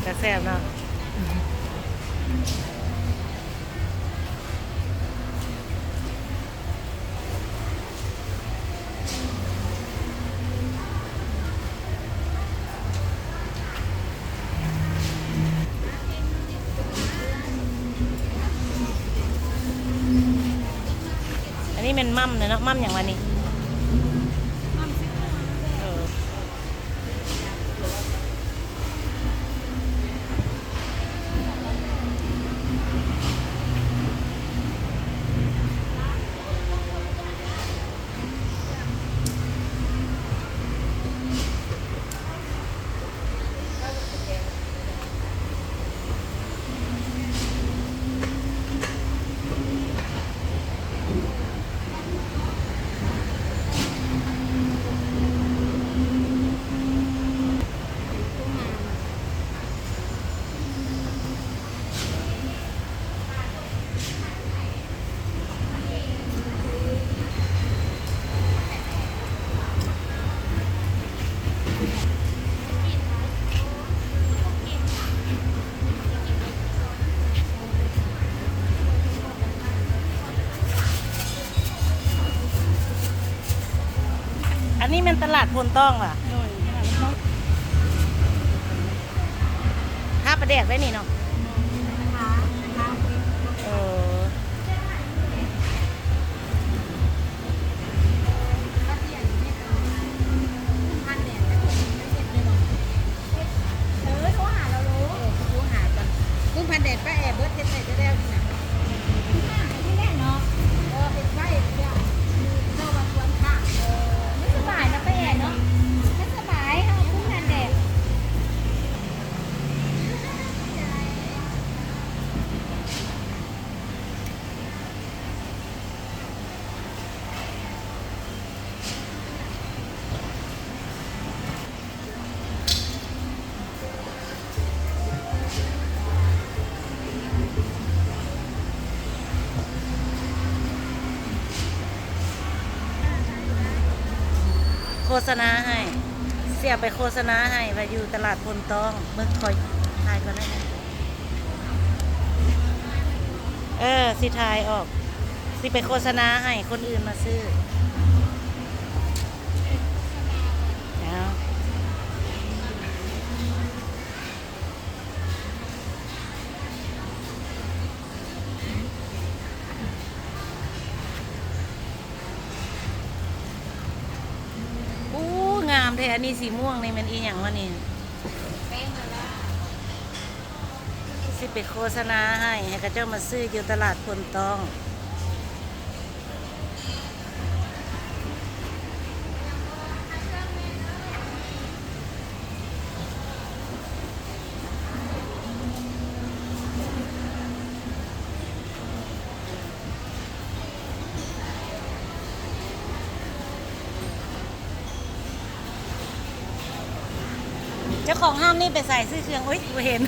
ກະແຊບເນາະ. ອັນນີ້ແມ່ນໝ່ຳເນາະ, ໝ່ຳຫຍັງວະນີ້? ໝ່ຳເສັ້ນ. ເອີ. ອັນນີ້ແມ່ນຕະຫຼາດໂພນຕ້ອງຫວາ? ໂດຍ ຕະຫຼາດໂພນຕ້ອງ. ທາປາແດກໄດ້ນີ້ເນາະ? ເອີ. ເອີ ໂທຫາລາວໂລດ. ເອີ ໂທຫາກ່ອນ. ຄຸນພັນແດນ ປ້າແອເບິດ ເຮັດໃສ່ແລ້ວນີ້ນະ. ຫ້າມໄປທີ່ແລກເນາະ. ເອີ ເຮັດໄວ້ ເຈົ້າວ່າຄວນຂ້າມ. ເອີ ມັນສະບາຍເນາະ ປ້າແອເນາະ. ມັນສະບາຍ ເຮົາຄຸນພັນແດນ. ໂຄສະນາໃຫ້ ຊິເອົາໄປໂຄສະນາໃຫ້ວ່າຢູ່ຕະຫຼາດໂພນຕ້ອງ. ເບິ່ງ ຂໍຖ່າຍກ່ອນໄດ້. ເອີ ຊິຖ່າຍອອກ ຊິໄປໂຄສະນາໃຫ້ຄົນອື່ນມາຊື້. ເອົາ ໂອ້ ງາມແທ້. ອັນນີ້ສີມ່ວງນີ້ແມ່ນອີ່ຫຍັງວະນີ້? ຊິໄປໂຄສະນາໃຫ້ ໃຫ້ເຂົາເຈົ້າມາຊື້ຢູ່ຕະຫຼາດໂພນຕ້ອງ. ເຈົ້າຂອງຮ້ານນີ້ໄປໃສ? ຊື້ເຄື່ອງ ໂອ້ຍ ບໍ່ເຫັນ.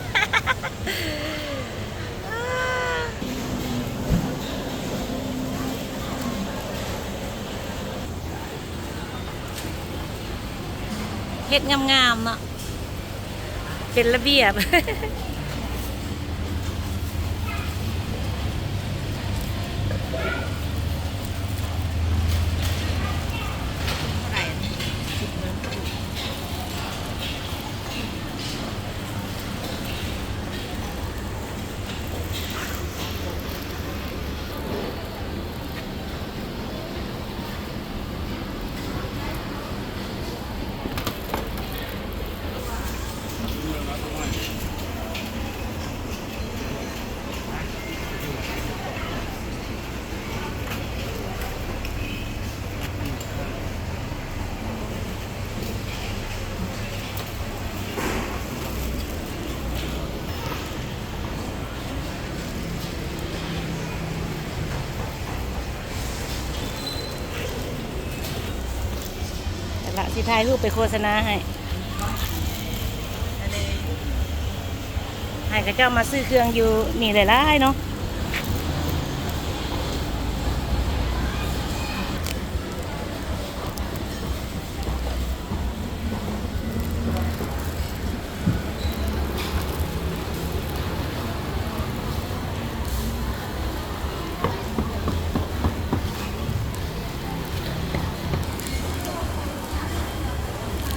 ເຮັດງາມໆເນາະ ເປັນລະບຽບ. ເອົາລະ ຊິຖ່າຍຮູບໄປໂຄສະນາໃຫ້ ໃຫ້ເຂົາເຈົ້າມາຊື້ເຄື່ອງຢູ່ນີ້ຫຼາຍໆເນາະ.